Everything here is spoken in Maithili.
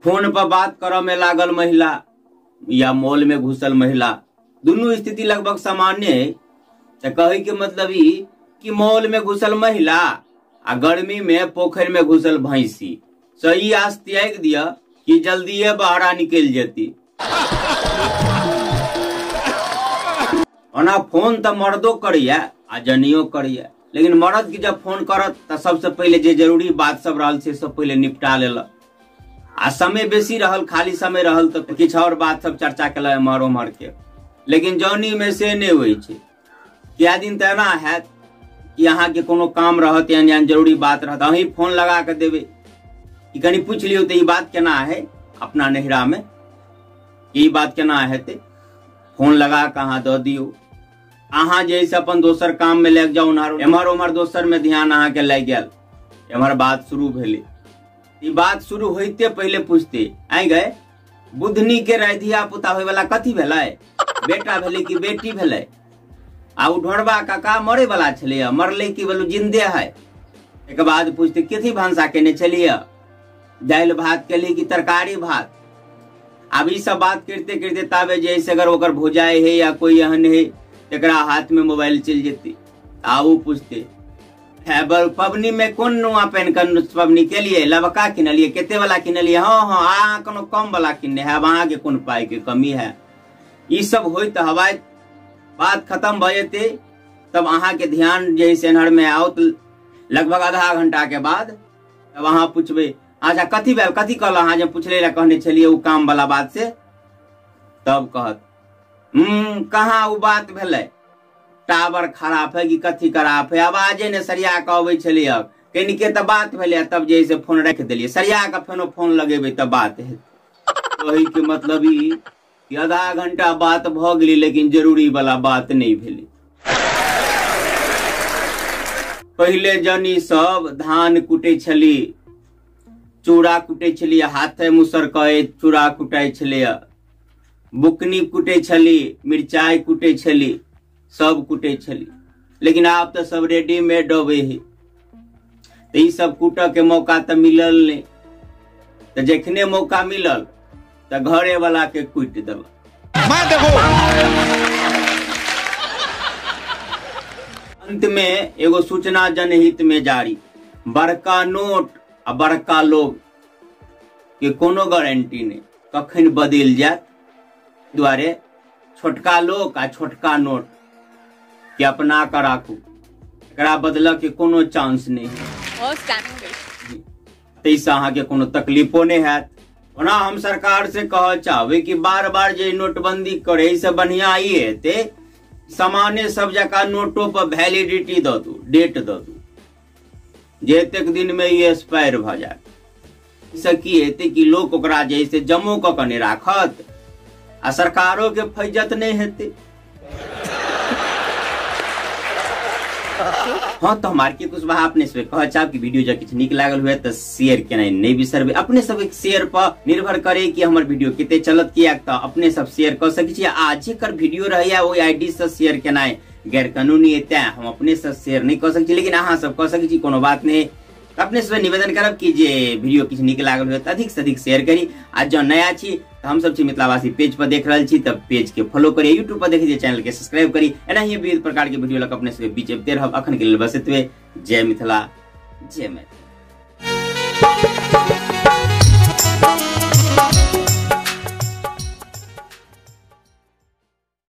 फोन पर बात करऽ में लागल महिला या मॉल में घुसल महिला, दुनू स्थिति लगभग सामान्य है। तो कहे के मतलब ई कि मॉल में घुसल महिला आ गर्मी में पोखर में घुसल भैंसी, सही आस त्याग दिया कि जल्दी बहरा निकल जेती। ओना फोन तो मर्दो करिया आ जनियो करिया, लेकिन मर्द की जब फोन करत तो सबसे पहले जे जरूरी बात सब रहल से सब पहले निपटा लेलक, आ समय बेसी रहल, खाली समय रहल तो किछु और बात सब चर्चा केलक एम्हर ओम्हर के। लेकिन जौनी में से नहीं होइ छै। क्या दिन तऽ एना हैत कि अहाँके कोनो काम रहत एहन एहन जरूरी बात रहत, अहीं फोन लगा के देबै कि कनि पूछि लियौ तऽ ई बात केना है अपना नैहरा में, ई बात केना हेतै, फोन लगा के अहाँ दऽ दियौ। अहाँ जे से अपन दोसर काम में लागि जाउ, एम्हर ओम्हर दोसर में ध्यान अहाँके लागि गेल, एम्हर बात शुरू भेलै। ई बात शुरू होइते पहिले पूछते आइ गए बुधनी के धिया पुता होय वाला कथी भेलै, बेटा भेलै कि बेटी भेलै, आ उ ढोरबा काका मरे वाला छलैया, मरलै कि बोलू जिंदे है। एक बाद पूछते कथी भनसा केने छलियै, दालि भात केली कि तरकारी भात। आब ई सब बात करते करते ताबे जे से अगर ओकर भौजाई है या कोई एहन है तकरा हाथ में मोबाइल चलि जेतै, आ उ पूछते है पबनी में कोन नुआ पहन कर पबनी के लिए लबका किनलिए, कते वाला किनलिए, हाँ हाँ अहाँ कोनो कम वाला किनने है, अब अहाँ के कोन पाई के कमी है। ई सब होइत हवाई बात खत्म भऽ जेतै तब अहाँ के ध्यान जे से एन्हर में आओत लगभग आधा घंटा के बाद, तब अहाँ पूछबै अच्छा कथी भेल, कथी कहल अहाँ जे पूछले ला कहने छलियै उ काम वाला बात से, तब कहत कहाँ उ बात भेलै, टावर खराब है कि कथी खराब है, आवाजे ने सरिया के अबै छलियै, कनिके तऽ बात भेलै, तब जे से फोन राखि देलियै, सरिया के फेनो फोन लगेबै तब बात हेतै। कहै के मतलब ई कि आधा घंटा बात भऽ गेलै लेकिन जरूरी वाला बात नहीं भेलै। पहिले जनी सब धान कुटै छली, चूड़ा कुटै छली, हाथे मुसर कहे चूड़ा कुटाइ छलैया, बुकनी कुटै छली, मिरचाइ कुटै छली, सब कुटै छली, लेकिन आब तऽ सब रेडीमेड अबै है, तऽ ई सब कुटऽ के मौका तऽ मिलल नहि, तऽ जखने मौका मिलल तऽ घरे वाला के कुटि देलक। अंत में एगो सूचना जनहित में जारी, बड़का नोट आ बड़का लोग के कोनो गारंटी नहीं, कखन बदलि जायत, दुआरे छोटका लोक आ छोटका नोट के अपना के राखू, एकरा बदलऽ के कोनो चांस नहीं है, ताहिसँ अहाँके कोनो तकलीफो नहीं हैत। ओना हम सरकार से कहऽ चाहबै कि बार बार जे नोटबंदी करे से बढ़िया ई हेतै सामान्य सब जकाँ नोटो पर वैलिडिटी दऽ दू, डेट दऽ दू, जे एतेक दिन में ई एक्सपायर भऽ जायत। से की हेतै कि लोक ओकरा जे से जमो कऽ के नहि राखत आ सरकारो के फैजत नहीं हेतै। हाँ तो हम आर के कुशवाहा अपने सब कह चाहब कि वीडियो जब किछु नीक लागल हुए तो शेयर केनाइ नहीं बिसरबै। अपने सब शेयर पर निर्भर करे कि हमर वीडियो कते चलत, कियाक तऽ अपने सब शेयर कऽ सकै छी। आ जेकर वीडियो रहैया ओहि आईडी से शेयर केनाइ गैर कानूनी है, तें हम अपने से शेयर नहीं कऽ सकै छी, लेकिन अहाँ सब कऽ सकै छी, कोनो बात नहीं। अपने सब निवेदन करब कि जे वीडियो किछु नीक लागल हुए तऽ अधिक से अधिक शेयर करी। आ जँ नया छी तऽ हम सब छी मिथिलावासी पेज पर देख रहल छी तऽ पेज के फॉलो करी, यूट्यूब पर देखै छी चैनल के सब्सक्राइब करी। एनाहिए विविध प्रकार के वीडियो लऽ कऽ अपने सबके बीच अबिते रहब। अखन के लेल बस एतबे। जय मिथिला, जय मैथिली।